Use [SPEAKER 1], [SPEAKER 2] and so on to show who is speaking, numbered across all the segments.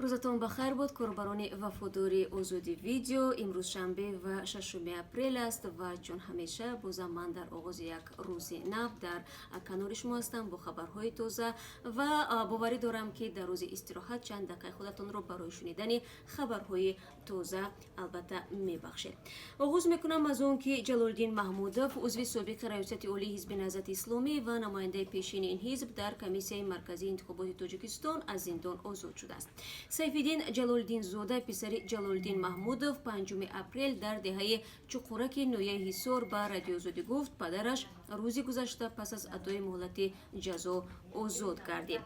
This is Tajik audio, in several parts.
[SPEAKER 1] Рӯзатон ба хайр буд, корбарони вафодори Озоди Видео. Имрӯз шанбе ва 6 апрел аст ва чун ҳамеша бозам ман дар оғози як рӯзи нав дар канори шумо ҳастам бо хабарҳои тоза ва боварӣ дорам, ки дар рӯзи истироҳат чанд дақиқаи худатонро барои шунидани хабарҳои тоза албатта мебахшед. Оғоз мекунам аз он, ки Ҷалолиддин Маҳмудов, узви собиқи Раёсати Олии Ҳизби Наҳзати Исломӣ ва намояндаи пешини ин ҳизб дар Комиссияи Марказии интихоботи Тоҷикистон, аз зиндон озод шудааст. Сайфиддин Ҷалолиддинзода, писари Ҷалолиддин Маҳмудов, 5 апрел дар деҳаи Чуқураки ноҳияи Ҳисор ба Радиоозодӣ гуфт, падараш рӯзи гузашта пас аз адои муҳлати ҷазо озод гардид.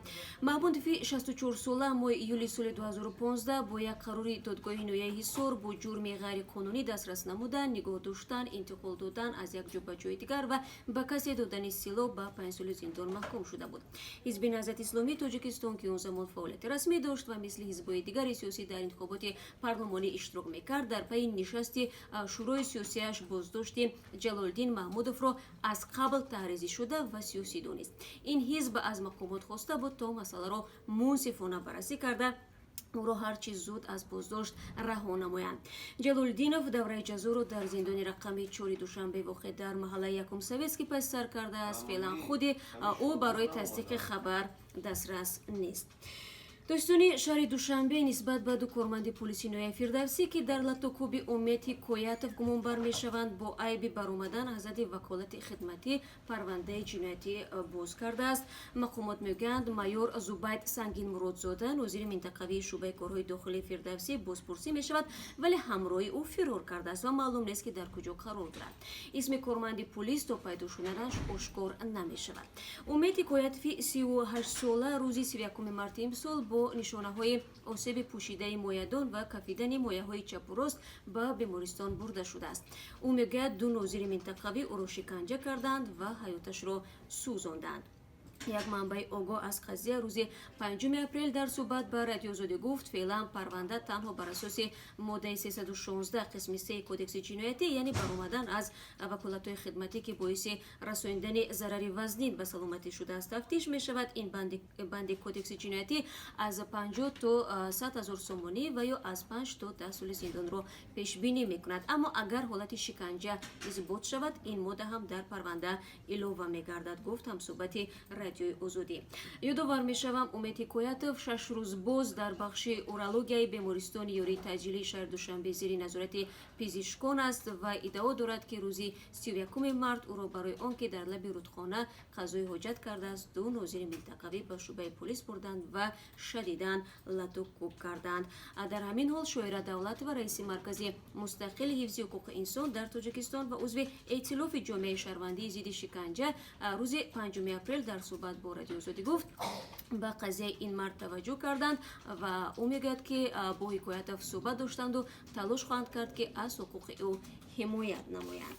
[SPEAKER 1] Маҳмудови 64сола моҳи июли соли 2015 бо як қарори додгоҳи ноҳияи Ҳисор бо ҷурми ғайриқонунӣ дастрас намудан, нигоҳ доштан, интиқол додан аз як ҷо ба ҷои дигар ва ба касе додани силоҳ ба 5 соли зиндон маҳкум шуда буд. Ҳизби Наҳзати Исломии Тоҷикистон, ки он замон фаъолияти расмӣ дошт ва мисли ҳизбҳои дигари сиёсӣ дар интихоботи парлумонӣ иштирок мекард, дар пайи нишасти шӯрои сиёсиаш боздошти Ҷалолиддин Маҳмудовро аз қабл таҳризӣ шуда ва сиёсӣ донист. Ин ҳизб аз мақомот хоста буд, то масъаларо мунсифона баррасӣ карда, ӯро ҳарчи зуд аз боздошт раҳо намоянд. Ҷалолиддинов давраи ҷазоро дар зиндони рақами 4 Душанбе, воқеъ дар маҳаллаи Якум Советский, пас сар кардааст. Феълан худи ӯ барои тасдиқи хабар дастрас нест. Дӯстони, шаҳри Душанбе нисбат ба ду корманди полиси ноҳияи Фирдавсӣ, ки дар латукӯби Умед Ҳикоятов гумонбар мешаванд, бо айби баромадан аз ҳадди ваколати хидматӣ парвандаи ҷиноятӣ боз кардааст. Мақомот мегӯянд, майор Зубайд Сангинмуродзода, нозири минтақавии шӯъбаи корҳои дохилии Фирдавсӣ, бозпурсӣ мешавад, вале ҳамроҳи ӯ фирор кардааст ва маълум нест, ки дар куҷо қарор дорад. Исми корманди полис то пайдо шуданаш ошкор намешавад. Умед Ҳикоятови 38сола рӯзи 31 марти имсол бо нишонаҳои осеби пӯшидаи моядон ва кафидани мояҳои чапу рост ба бемористон бурда шудааст. Ӯ мегӯяд, ду нозири минтақавӣ ӯро шиканҷа карданд ва ҳаёташро сӯзонданд. Як манбаи огоҳ аз қазия рӯзи 5 апрел дар суҳбат ба Радиозодӣ гуфт, феълан парванда танҳо бар асоси моддаи 316 қисми 3 Кодекси ҷиноятӣ, яъне баромадан аз ваколатҳои хидматӣ, ки боиси расондани зарари вазнин ба саломатӣ шудааст, тафтиш мешавад. Ин банди Кодекси ҷиноятӣ аз 50 то 100 ҳазор сомонӣ ва ё аз 5 то 10 соли зиндонро пешбинӣ мекунад. Аммо агар ҳолати шиканҷа исбот шавад, ин модда ҳам дар парванда илова мегардад, гуфт ҳамсӯҳбати Радиои Озодӣ. Ёдовар мешавам, Умед Ҳикоятов 6 рӯз боз дар бахши урологияи бемористони ёрии таъҷилии шаҳри Душанбе зери назорати пизишкон аст ва иддао дорад, ки рӯзи 31 март ӯро барои он ки дар лаби рудхона қазои ҳоҷат кардааст, ду нозири минтақавӣ ба шӯъбаи полис бурданд ва шадидан лату кӯб карданд. Дар ҳамин ҳол Шоира Давлатова, раиси Маркази мустақили ҳифзи ҳуқуқи инсон дар Тоҷикистон ва узви Эътилофи ҷомеаи шаҳрвандии зидди шиканҷа, рӯзи 5 апрел дар суҳбат бо Радиоозодӣ гуфт, ба қазияи ин мард таваҷҷӯҳ карданд ва ӯ мегӯяд, ки бо Ҳикоятов суҳбат доштанду талош хоҳанд кард, ки аз ҳуқуқи ӯ ҳимоят намоянд.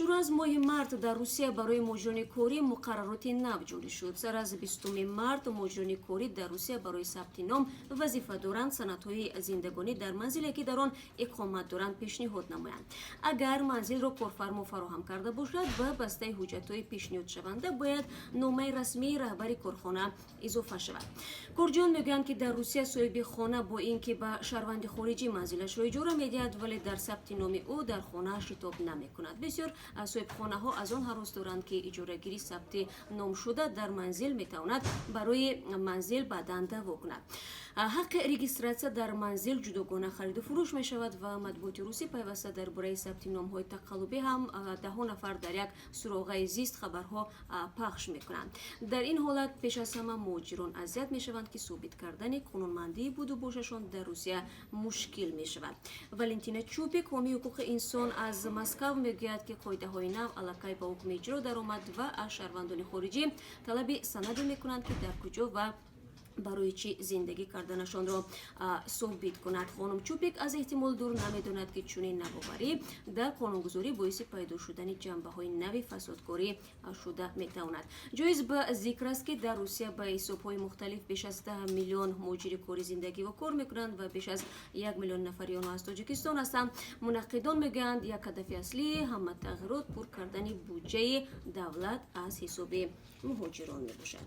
[SPEAKER 1] Шурӯъ аз моҳи март дар Русия барои муҳоҷирони корӣ муқаррароти нав ҷорӣ шуд. Сар аз 20 март муҳоҷирони корӣ дар Русия барои сабти ном вазифа доранд санадҳои зиндагонӣ дар манзиле, ки дар он иқомат доранд, пешниҳод намоянд. Агар манзилро корфармо фароҳам карда бошад, ба бастаи ҳуҷҷатҳои пешниҳодшаванда бояд номаи расмии раҳбари корхона изофа шавад. Корҷиён мегӯянд, ки дар Русия соҳиби хона бо ин ки ба шаҳрванди хориҷӣ манзилашро иҷора медиҳад, вале дар сабти номи ӯ дар хона шитоб намекунад. Бисёр соҳибхонаҳо аз он ҳарос доранд, ки иҷорагири сабти номшуда дар манзил метавонад барои манзил баъдан даъво кунад. Ҳаққи регистратсия дар манзил ҷудогона хариду фурӯш мешавад ва матбуоти русӣ пайваста дар бораи сабти номҳои тақаллубӣ ҳам даҳо нафар дар як суроғаи зист хабарҳо пахш мекунанд. Дар ин ҳолат пеш аз ҳама муҳоҷирон азият мешаванд, ки собит кардани қонунмандии буду бошашон дар Русия мушкил мешавад. Валентина Чупик, ҳомии ҳуқуқи инсон аз Москав, мегӯяд, ки қоидаҳои нав аллакай ба ҳукми иҷро даромад ва аз шаҳрвандони хориҷӣ талаби санаде мекунанд, ки дар куҷо ва Барои чӣ зиндагӣ карданашонро собит кунад. Хонум Чупик аз эҳтимол дур намедонад, ки чунин навоварӣ дар қонунгузорӣ боиси пайдо шудани ҷанбаҳои нави фасодкорӣ шуда метавонад. Ҷоиз ба зикр аст, ки дар Русия ба ҳисобҳои мухталиф беш аз 10 миллион муҳоҷири корӣ зиндагӣ ва кор мекунанд ва беш аз 1 миллион нафари онҳо аз Тоҷикистон ҳастанд. Мунаққидон мегӯянд, як ҳадафи аслии ҳама тағйирот пур кардани буҷаи давлат аз ҳисоби муҳоҷирон мебошад.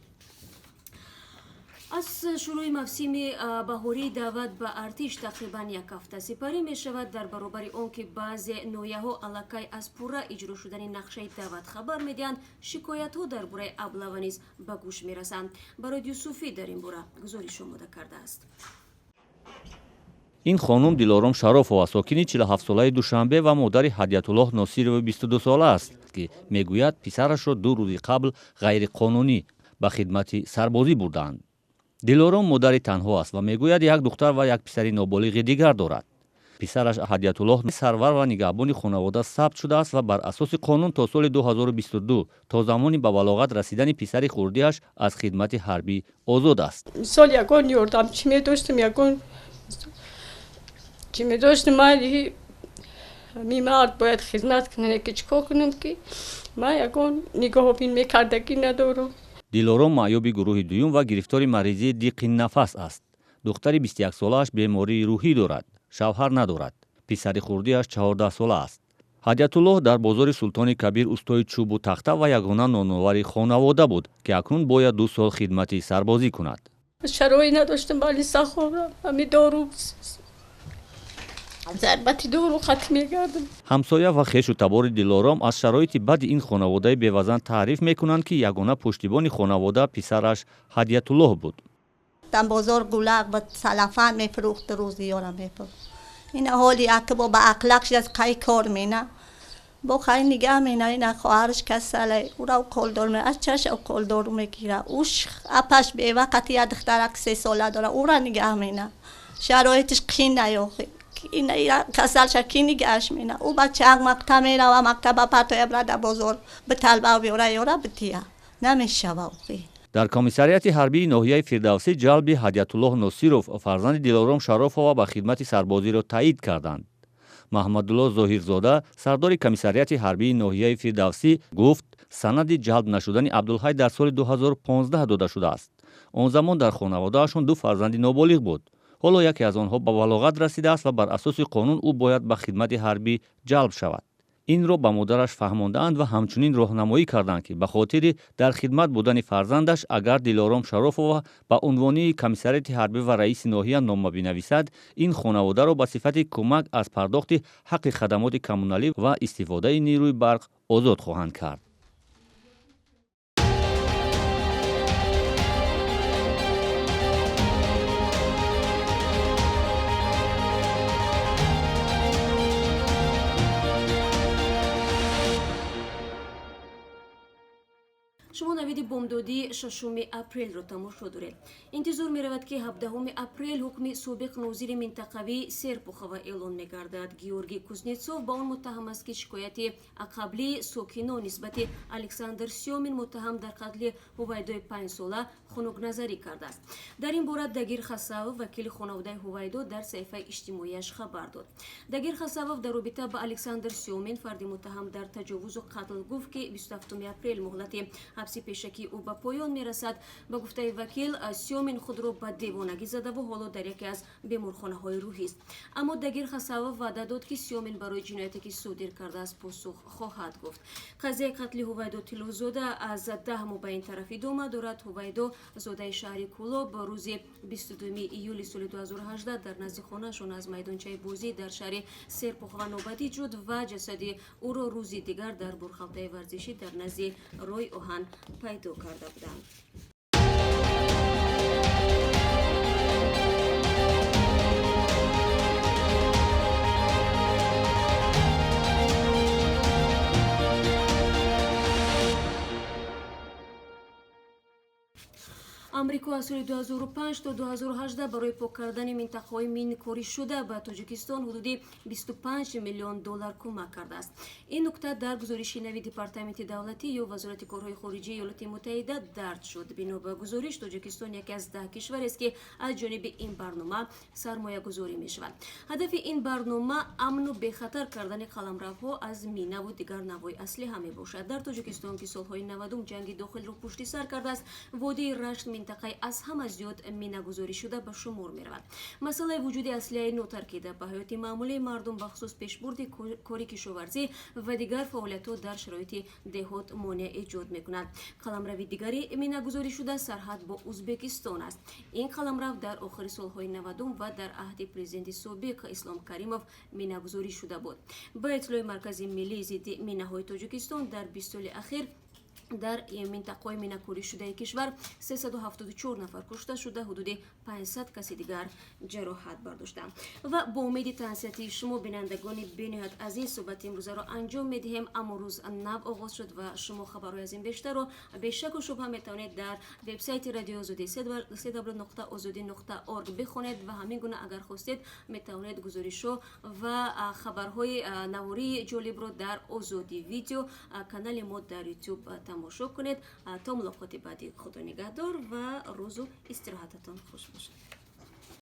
[SPEAKER 1] Аз шурӯи мавсими баҳорӣ даъват ба артиш тақрибан як ҳафта сипарӣ мешавад. Дар баробари он ки баъзе ноҳияҳо аллакай аз пурра иҷро шудани нақшаи даъват хабар медиҳанд, шикоятҳо дар бораи аблава низ ба гӯш мерасанд. Барои Юсуфӣ дар ин бора гузориш омода кардааст.
[SPEAKER 2] Ин хонум Дилором Шарофова, сокини 47-солаи Душанбе ва модари Ҳадиятуллоҳ Носирови 22-сола аст, ки мегӯяд, писарашро 2 рӯзи қабл ғайриқонунӣ ба хидмати сарбозӣ бурдаанд. Дилором модари танҳо аст ва мегӯяд, як духтар ва як писари ноболиғи дигар дорад. Писараш Ҳадиятуллоҳ сарвар ва нигаҳбони хонавода сабт шудааст ва бар асоси қонун то соли 2022, то замони ба балоғат расидани писари хурдиаш, аз хидмати ҳарбӣ озод аст.
[SPEAKER 3] Мисол, ягон ёрдам чӣ медоштем, ягон чӣ медоштем, майли, ми мард бояд хизмат кунад, ки чӣ кор кунам, ки ман ягон нигоҳубин мекардагӣ надорам.
[SPEAKER 2] Дилором маъюби гурӯҳи дуюм ва гирифтори маризии диқи нафас аст. Духтари 21-солааш бемории рӯҳӣ дорад, шавҳар надорад. Писари хурдиаш 14-сола аст. Ҳадиятуллоҳ дар бозори Султони Кабир устои чӯбу тахта ва ягона ноновари хонавода буд, ки акнун бояд 2 сол хидмати сарбозӣ кунад.
[SPEAKER 3] Шароит надоштам, балиса хӯрам, ҳами дору, зарбати дору хат мегардам.
[SPEAKER 2] Ҳамсоя ва хешу табори Дилором аз шароити бади ин хонаводаи бевазан таъриф мекунанд, ки ягона пуштибони хонавода писараш Ҳадиятуллоҳ буд.
[SPEAKER 4] Дар бозор гулақ ба салафан мефурӯхт, рӯзиёра мефурӯхт. Ина ҳоли ака бо ба ақлақ шид, аз қай кор мена, бо хай нигаҳ мена. Ина хоҳараш касале, ура уколдор, аз чаша уколдору мегира. Уш апаш бева қати як духтарак 3 сола дора, ура нигаҳ мена. Шароитиш қин наёхи, касалша ки нигаҳаш мена? Ӯ бачаак мактаб мерава, мактаба партоя, бира дар бозор биталба, биёра, ёра бития, намешава охи.
[SPEAKER 2] Дар комиссариати ҳарбии ноҳияи Фирдавсӣ ҷалби Ҳадиятуллоҳ Носиров, фарзанди Дилором Шарофова, ба хидмати сарбозиро таъид карданд. Маҳмадулло Зоҳирзода, сардори комиссариати ҳарбии ноҳияи Фирдавсӣ, гуфт, санади ҷалб нашудани Абдулҳай дар соли 2015 дода шудааст. Он замон дар хонаводаашон ду фарзанди ноболиғ буд. Ҳоло яке аз онҳо ба балоғат расидааст ва бар асоси қонун ӯ бояд ба хидмати ҳарбӣ ҷалб шавад. Инро ба модараш фаҳмондаанд ва ҳамчунин роҳнамоӣ карданд, ки ба хотири дар хидмат будани фарзандаш, агар Дилором Шарофова ба унвонии комиссариати ҳарбӣ ва раиси ноҳия нома бинависад, ин хонаводаро ба сифати кӯмак аз пардохти ҳаққи хадамоти коммуналӣ ва истифодаи нерӯи барқ озод хоҳанд кард.
[SPEAKER 1] Шумо навиди бомдодии 6 апрелро тамошо доред. Интизор меравад, ки 17 апрел ҳукми собиқ нозири минтақавии Серпухова эълон мегардад. Георгий Кузнецов ба он муттаҳам аст, ки шикояти қаблии сокинон нисбати Александр Сёмин, муттаҳам дар қатли Ҳувайдои 5-сола, хунукназарӣ кардааст. Дар ин бора Дагир Хасавов, вакили хонаводаи Ҳувайдо, дар саҳифаи иҷтимоияш хабар дод. Дагир Хасавов дар робита ба Александр Сёмин, фарди муттаҳам дар таҷовузу қатл, гуфт, ки 27 апрел муҳлати ҳабси пешакии ӯ ба поён мерасад. Ба гуфтаи вакил, Сёмин худро ба девонагӣ задаву ҳоло дар яке аз беморхонаҳои рӯҳист. Аммо Дагир Хасавов ваъда дод, ки Сёмин барои ҷинояте, ки содир кардааст, посух хоҳад гуфт. Қазияи қатли Ҳувайдо Тиллозода аз 10 моҳ ба ин тараф идома дорад. Ҳувайдо, зодаи шаҳри Кӯлоб, рӯзи 22 июли соли 2018 дар назди хонаашон аз майдончаи бозӣ дар шаҳри Серпухова нобадид шуд ва ҷасади ӯро рӯзи дигар дар бурхалтаи варзишӣ дар назди роҳи оҳан пайдо карда буданд. Амрико Амрико аз соли 2005 то 2018 барои пок кардани минтақаҳои минкоришуда ба Тоҷикистон ҳудуди 25 миллион доллар кӯмак кардааст. Ин нукта дар гузориши нави Департаменти давлатӣ ё Вазорати корҳои хориҷии Иёлоти Муттаҳида дарҷ шуд. Бино ба гузориш, Тоҷикистон яке аз 10 кишварест, ки аз ҷониби ин барнома сармоягузорӣ мешавад. Ҳадафи ин барнома амну бехатар кардани қаламравҳо аз минаву дигар навъҳои аслиҳа мебошад. Дар Тоҷикистон, ки солҳои 90-ум ҷанги дохилро пушти сар кардааст, водии Рашт минтақаи аз ҳама зиёд минагузорӣшуда ба шумор меравад. Масъалаи вуҷуди аслиҳаи нотаркида ба ҳаёти маъмулии мардум, бахусус пешбурди кори кишоварзӣ ва дигар фаъолиятҳо дар шароити деҳот, монеа эҷод мекунад. Қаламрави дигари минагузорӣшуда сарҳад бо Узбекистон аст. Ин қаламрав дар охири солҳои 90-ум ва дар аҳди президенти собиқ Ислом Каримов минагузорӣ шуда буд. Ба иттилои Маркази миллии зидди минаҳои Тоҷикистон, дар 20 соли ахир дар минтақаҳои минакоришудаи кишвар 374 нафар кушта шуда, ҳудуди 500 каси дигар ҷароҳат бардоштанд. Ва бо умеди тансиҳатии шумо, бинандагони бениҳоят азиз, суҳбати имрӯзаро анҷом медиҳем. Аммо рӯз нав оғоз шуд ва шумо хабарҳои аз ин бештарро бешаку шубҳа метавонед дар вебсайти Радиои Озодӣ www.ozodi.org бихонед ва ҳамин гуна, агар хостед, метавонед гузоришҳо ва хабарҳои навории ҷолибро дар Озодӣ Видео, канали мо дар Ютуб, тамошо кунед. То мулоқоти баъдӣ, Худо нигаҳдор ва рӯзу истироҳататон хуш бошад.